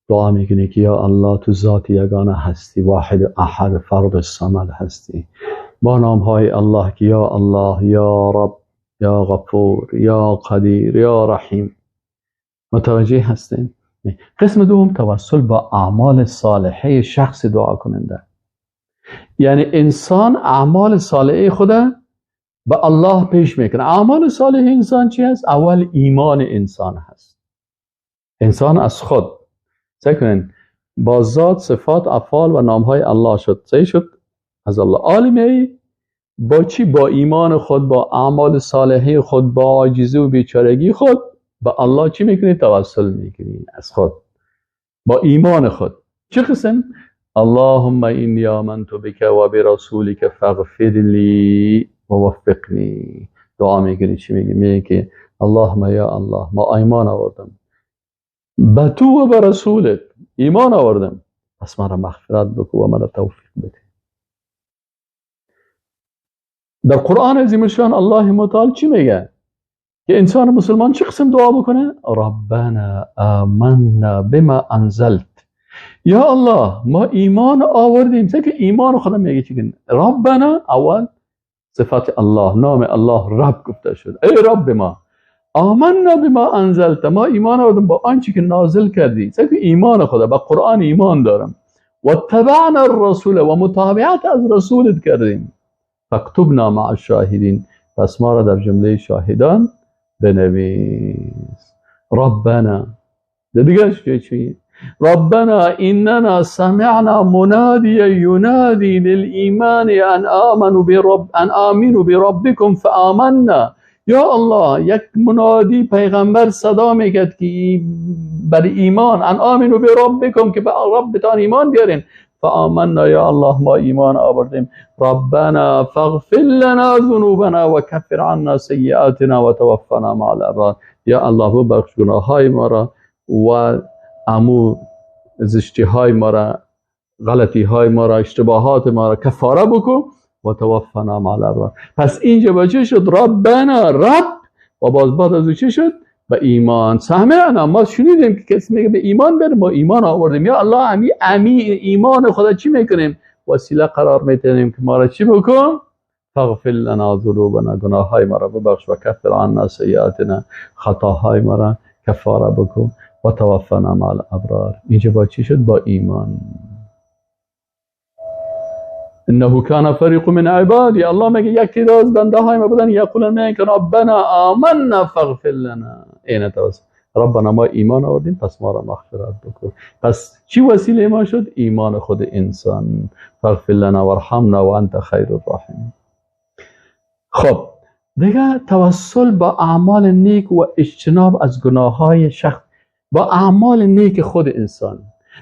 دعا میکنی که یا الله تو ذات یگانه هستی، واحد احد فرد صمد هستی. با نامهای الله که یا الله، یا رب، یا غفور، یا قدیر، یا رحیم. متوجه هستین؟ قسم دوم توسل با اعمال صالحه شخص دعا کننده. یعنی انسان اعمال صالحه خود به الله پیش میکنه. اعمال صالح انسان چی هست؟ اول ایمان انسان هست. انسان از خود سعی کنین با ذات، صفات، افعال و نامهای الله شد، سعی شد از الله. عالمی با چی؟ با ایمان خود، با اعمال صالحه خود، با عاجزی و بیچارگی خود با الله چی میکنی؟ توسل میکنی از خود با ایمان خود. چه قسم؟ اللهم اینی آمنت بک و برسولک فاغفر لی و وفقنی. دعا میکنی چی میگی؟ میگی که اللهم یا الله ما ایمان آوردم به تو و به رسولت، ایمان آوردم، پس مرا مغفرت بکن و مرا توفیق بده. در قرآن عظیم الشان الله متعال چی میگه؟ که انسان مسلمان چه قسم دعا بکنه؟ ربنا آمنا بما انزلت. یا الله ما ایمان آوردیم. که ایمان خدا میگه چی کنه؟ ربنا اول صفات الله، نام الله رب گفته شد. ای رب ما آمنا بما انزلت، ما ایمان آوردیم با آنچه که نازل کردی. که ایمان خدا با قرآن ایمان دارم. و تبعنا الرسول، و متابعت از رسولت کردیم. فاکتبنا مع الشاهدین، پس ما را در جمله شاهدان بنویس. ربنا دیگه چی؟ ربنا اننا سمعنا منادیا ينادي للايمان ان امنوا برب ان امنوا بربكم فآمنا. یا الله یک منادی پیغمبر صدا میکرد که بر ایمان، ان آمنوا بربکم، که به ربتان ایمان بیارین. فآمنا، یا الله ما ایمان آوردیم. ربنا فاغفر لنا ذنوبنا وکفر عنا سیئاتنا وتوفنا مع الابرار. یا الله ببخش گناههای ما را و امو زشتی های ما را، غلطی های ما را، اشتباهات ما را کفاره بکن. و توفنا مع الابرار. پس اینجا با چه شد؟ ربنا، رب، و باز بعد از او چه شد؟ به ایمان. سمعنا، ما شنیدیم که کسی میگه به ایمان بریم، ما ایمان آوردیم. یا الله امی ایمان خدا چی میکنیم؟ وسیله قرار میتونیم که ما را چی بکن؟ فاغفر لنا ذنوبنا، گناههای ما را ببخش، و کفر عنا سیئاتنا، خطاهای ما را کفاره بکن، و توفنا مع الابرار. اینجا با چی شد؟ با ایمان. انه کان فریق من عبادی، الله میگه یک تعداد از بنده های ما بودن، یقولون میگن ربنا آمنا فاغفر لنا. اینه توسل، ربنا ما ایمان آوردیم پس ما را مغفرت بکن. پس چی وسیله ما شد؟ ایمان خود انسان. فاغفر لنا وارحمنا وانت خیر الراحمین. خب دیگه توسل با اعمال نیک و اجتناب از گناه های شخص، با اعمال نیک خود انسان.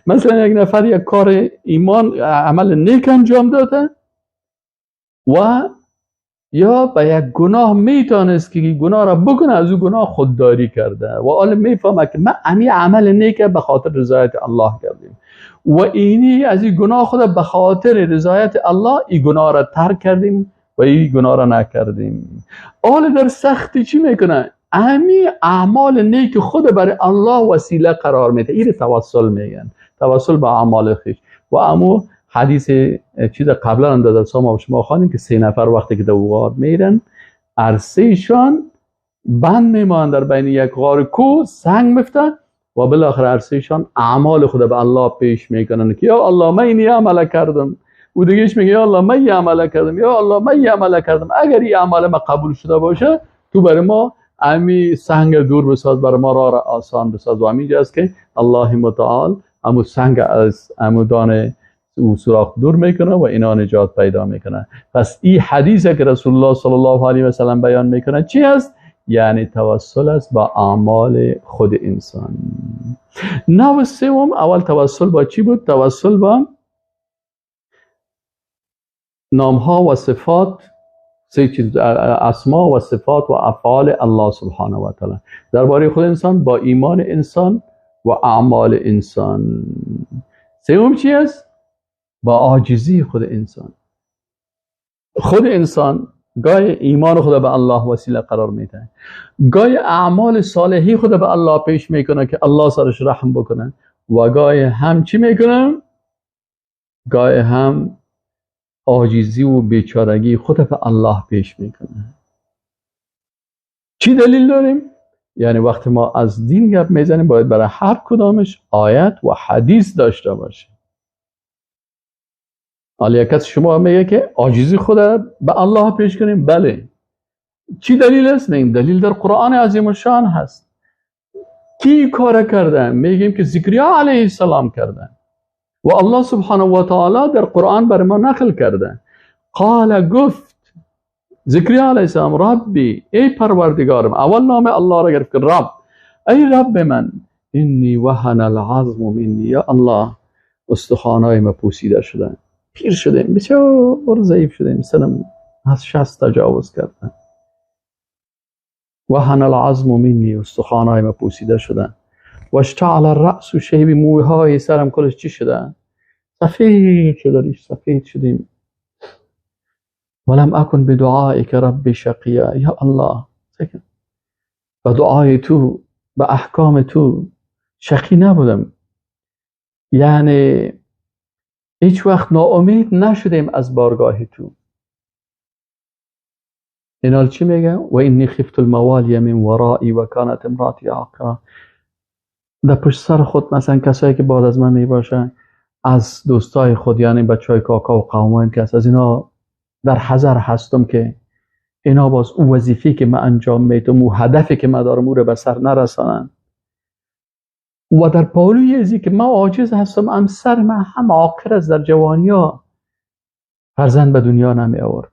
مثلا یک نفر یک کار ایمان، عمل نیک انجام داده و یا به یک گناه میتونست که گناه را بکنه، از او گناه خودداری کرده و حالا میفهمه که من امی عمل نیک به خاطر رضایت الله کردیم و اینی از این گناه خود به خاطر رضایت الله این گناه را ترک کردیم و این گناه را نکردیم. حالا در سختی چی میکنه؟ امی اعمال نیک خود برای الله وسیله قرار میده. این توسل میگن، توسل به اعمال خویش. و امو حدیث چیز قبلا هم در درس ما شما خواندیم که 3 نفر وقتی که در غار میرن، عرصهشان بند میمانند در بین یک غار کو، سنگ میفته و بالاخره عرصهشان اعمال خود به الله پیش میکنن که یا الله من اینی عمل کردم. و دیگهش میگه یا الله من این عمل کردم، یا الله من این عمل کردم، اگر این عمل ما قبول شده باشه تو برای ما امی سنگ دور بساز، برای ما راه را آسان بساز. و همینجا است که الله متعال امو سنگ از امو دانه او سوراخ دور میکنه و اینا نجات پیدا میکنه. پس این حدیث که رسول الله صلی الله علیه و سلم بیان میکنه چی است؟ یعنی توسل است با اعمال خود انسان. نوع سوم، اول توسل با چی بود؟ توسل با نامها و صفات، سه چیز، اسما و صفات و افعال الله سبحانه و تعالی درباره خود انسان، با ایمان انسان و اعمال انسان. سوم چی است؟ با عاجزی خود انسان. خود انسان گاهی ایمان خود به الله وسیله قرار میده، گاهی اعمال صالحی خود به الله پیش میکنه که الله سرش رحم بکنه، و گاهی هم چی میکنه؟ گاهی هم عاجزی و بیچارگی خود به الله پیش میکنه. چی دلیل داریم؟ یعنی وقتی ما از دین گپ میزنیم باید برای هر کدامش آیت و حدیث داشته باشیم. حالا یک کس شما میگه که عاجزی خود به الله پیش کنیم، بله، چی دلیل است؟ میگیم دلیل در قرآن عظیم الشان هست. کی کار کرده؟ میگیم که زکریا علیه السلام کرده و الله سبحانه و تعالی در قرآن بر ما نقل کرده. قال، گفت زکریا علیه السلام، ربی، ای پروردگارم. اول نام الله را گرفت که رب، ای رب من، انی وهن العظم منی، یا الله استخوانای ما پوسیده شدن، پیر شدیم، بسیار ضعیف شدیم، سنم از 60 تجاوز کردن. وهن العظم منی، استخوانای ما پوسیده شدن. و اشتعل الرأس شیب، موهای سرم کلش چی شده؟ سفید شده، ریش سفید شدیم. ولم اکن بدعائک رب شقیا، یا الله به دعای تو، به احکام تو شقی نبودم، یعنی هیچ وقت ناامید نشدیم از بارگاه تو. اینا چی میگه؟ و انی خفت الموالی من ورایی و کانت امراتی عاقرا. در پشت سر خود مثلا کسایی که بعد از من میباشن، از دوستای خود، یعنی بچهای کاکا و قومایم که از اینا در حذر هستم که اینا باز او وظیفه‌ای که من انجام میدم و هدفی که من دارم او رو به سر نرسانن. و در پالوی ازی که من عاجز هستم، هم سر من هم عاقر است، در جوانیا فرزند به دنیا نمی آورد.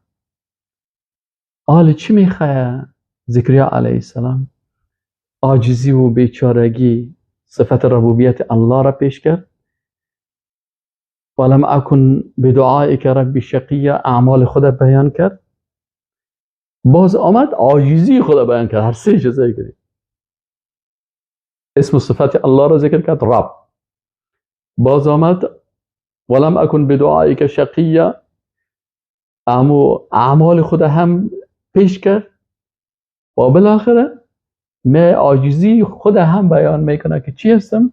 حال چی میخواه زکریا علیه السلام؟ عاجزی و بیچارگی صفت ربوبیت الله را پیش کرد. ولم اکن بدعائک رب شقیا، اعمال خود بیان کرد. باز آمد عاجزی خود بیان کرد. هر سه چیز ذکر، اسم و صفت الله را ذکر کرد، رب. باز آمد ولم اکن بدعائک شقیا، اعمال خود هم پیش کرد. و بالاخره می عاجزی خود هم بیان میکنه که چی هستم؟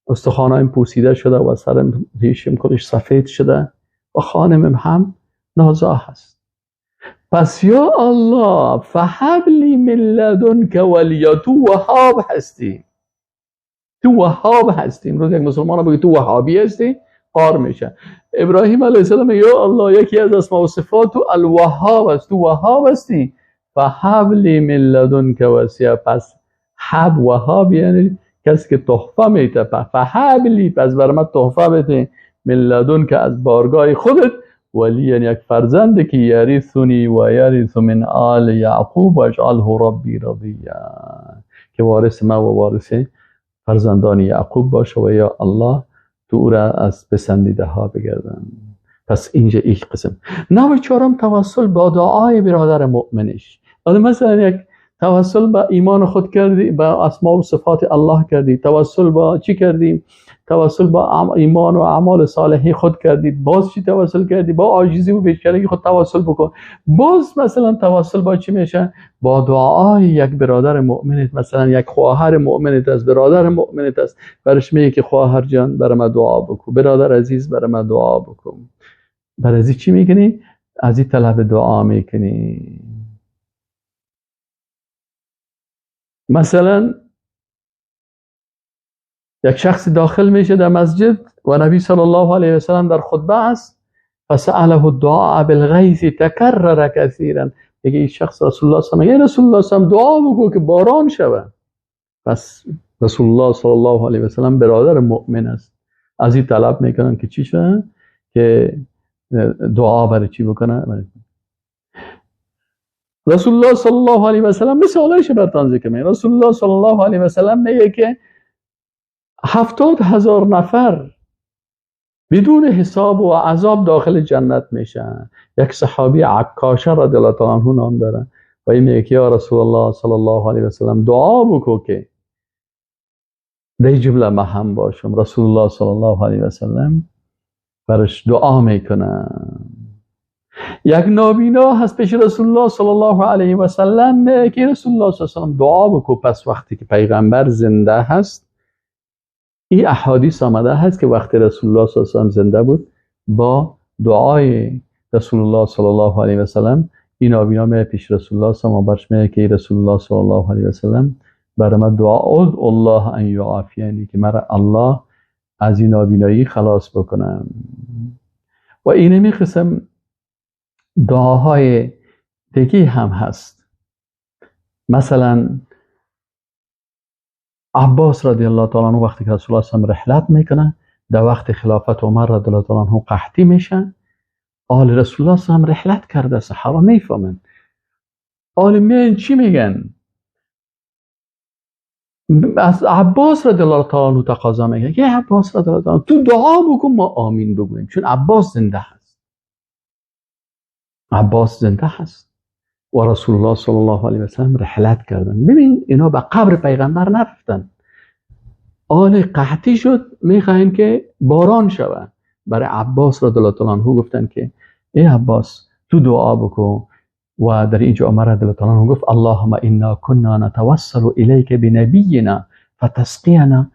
استخوانایم پوسیده شده و سرم ریشم کلش سفید شده و خانمم هم نازا هست. پس یا الله فهب لی من لدنک ولیا، تو وهاب هستی، تو وهاب هستی. امروز یک مسلمان بگه تو وهابی هستی، قار میشه. ابراهیم علیه السلام یا الله یکی از اسما و صفات تو الوهاب است، تو وهاب هستی. فهب لی من لدنک وصیه، پس هب وهاب یعنی کسی که تحفه میده، فهب لی پس بر من تحفه بده، من لدنک از بارگاه خودت، ولی یعنی یک فرزند که یرثنی و یرث من آل یعقوب و اجعله ربی رضیا، که وارث ما و وارث فرزندان یعقوب باشه و یا الله تو او را از پسندیده ها بگردن. پس اینجا یک قسم. نوع چهارم توسل با دعای برادر مؤمنش. مثلا یک توسل با ایمان خود کردی، با اسما و صفات الله کردی، توسل با چی کردی؟ توسل با ایمان و اعمال صالحی خود کردی. باز چی توسل کردی؟ با عاجزی و بیچارگی خود توسل بکن. باز مثلا توسل با چی میشه؟ با دعای یک برادر مؤمنت، مثلا یک خواهر مؤمنت است، برادر مؤمنت است، برش میگه که خواهر جان برای من دعا بکن، برادر عزیز برای من دعا بکن. برای از چی میکنی؟ از این طلب دعا میکنی. مثلا یک شخص داخل میشه در مسجد و نبی صلی الله علیه و سلم در خطبه است، فسأله الدعاء بالغیث تکرر کثیرا. میگه این شخص رسول الله صلی الله علیه و رسول الله صلی دعا بگو که باران شود. پس رسول الله صلی الله علیه و سلم برادر مؤمن است، از این طلب میکنن که چی شده؟ که دعا برای چی بکنه؟ رسول الله صلی الله علیه و سلم مثالش براتون ذکر میکنه. رسول الله صلی الله علیه و سلم میگه که 70,000 نفر بدون حساب و عذاب داخل جنت میشن. یک صحابی عکاشه رضی الله تعالی عنه نام داره و این میگه که یا رسول الله صلی الله علیه و سلم دعا بکن که در جمله ما هم باشم. رسول الله صلی الله علیه و سلم برش دعا میکنه. یک نابینا هست پیش رسول الله صلی الله علیه و سلم که رسول الله صلی الله علیه و سلم دعا بکن. پس وقتی که پیغمبر زنده هست، این احادیث آمده هست که وقتی رسول الله صلی الله علیه و سلم زنده بود با دعای رسول الله صلی الله علیه و سلم این نابینا میره پیش رسول الله صلی الله علیه و سلم و برش میگه که رسول الله صلی الله علیه و سلم برای من دعا ادعو الله ان یعافینی، که مرا الله از این نابینایی خلاص بکنم. و اینمی قسم دعاهای دیگه هم هست. مثلا عباس رضی الله تعالی عنه وقتی که رسول الله صلی الله علیه و رحلت میکنه، در وقت خلافت عمر رضی الله تعالی عنه قحطی میشه، آل رسول الله صلی الله علیه و رحلت کرده، صحابه میفهمن. آل میان چی میگن؟ از عباس رضی الله تعالی عنه تقاضا میکنه که عباس رضی الله تعالی تو دعا بکن ما آمین بگوییم، چون عباس زنده هست. عباس زنده هست و رسول الله صلی الله علیه و سلم رحلت کردن. ببین اینا به قبر پیغمبر نرفتن. آل قحطی شد، میخواین که باران شود. برای عباس رضی الله تعالی عنه گفتن که ای عباس تو دعا بکن. و در اینجا عمر رضی الله تعالی عنه گفت اللهم انا كنا نتوسل الیک بنبینا فتسقینا.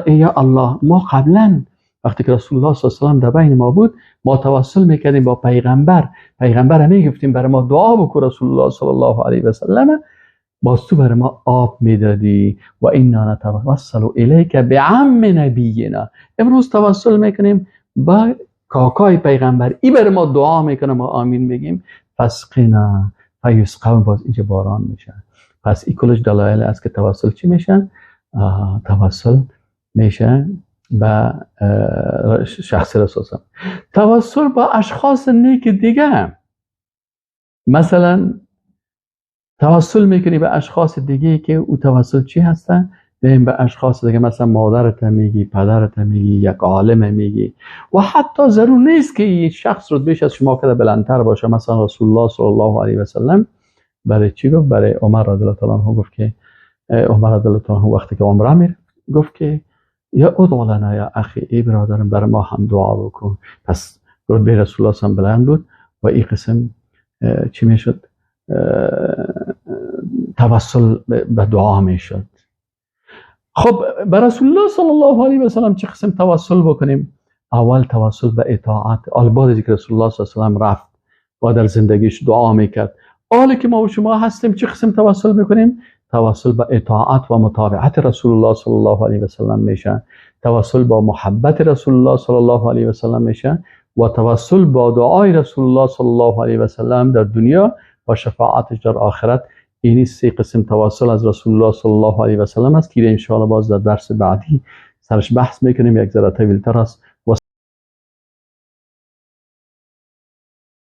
یا الله ما قبلا وقتی که رسول الله صلی الله علیه و سلم در بین ما بود ما توسل میکردیم با پیغمبر، پیغمبر میگفتیم برای ما دعا بکن رسول الله صلی الله علیه و سلم، باز تو برای ما آب میدادی. و انا نتوسل الیک بعم نبینا، امروز توسل میکنیم با کاکای پیغمبر، ای برای ما دعا میکنه ما آمین بگیم. فسقنا فیسقون، باز اینجا باران میشه. پس این کلش دلایل است که توسل چی میشه؟ توسل میشه به شخص رسول. توسل با اشخاص نیک دیگه، مثلا توسل میکنی به اشخاص دیگه که او توسل چی هستن؟ بیم به اشخاص دیگه، مثلا مادرت میگی، پدرت میگی، یک عالم میگی، و حتی ضرور نیست که یک شخص رتبهش از شما کده بلندتر باشه. مثلا رسول الله صلی الله علیه و سلم برای چی گفت؟ برای عمر رضی الله تعالی عنه گفت که عمر رضی الله تعالی عنه وقتی که عمره میره گفت که یا ادعو لنا یا اخی، ای برادرم برای ما هم دعا بکن. پس رتبه رسول الله صلی بلند بود و این قسم چی میشد؟ توسل به دعا میشد. خب به رسول الله صلی الله علیه و سلم چه قسم توسل بکنیم؟ اول توسل به اطاعت. آل بعد از اینکه رسول الله صلی الله علیه و سلم رفت و در زندگیش دعا میکرد، آل که ما و شما هستیم چه قسم توسل میکنیم؟ توسل به اطاعت و متابعت رسول الله صلی الله علیه و سلم میشه، توسل با محبت رسول الله صلی الله علیه و سلم میشه و توسل با دعای رسول الله صلی الله علیه و سلم در دنیا و شفاعتش در آخرت. اینی سه قسم توسل از رسول الله صلی الله علیه و سلم است که ان‌شاءالله باز در درس بعدی سرش بحث میکنیم، یک ذره طویل‌تر است.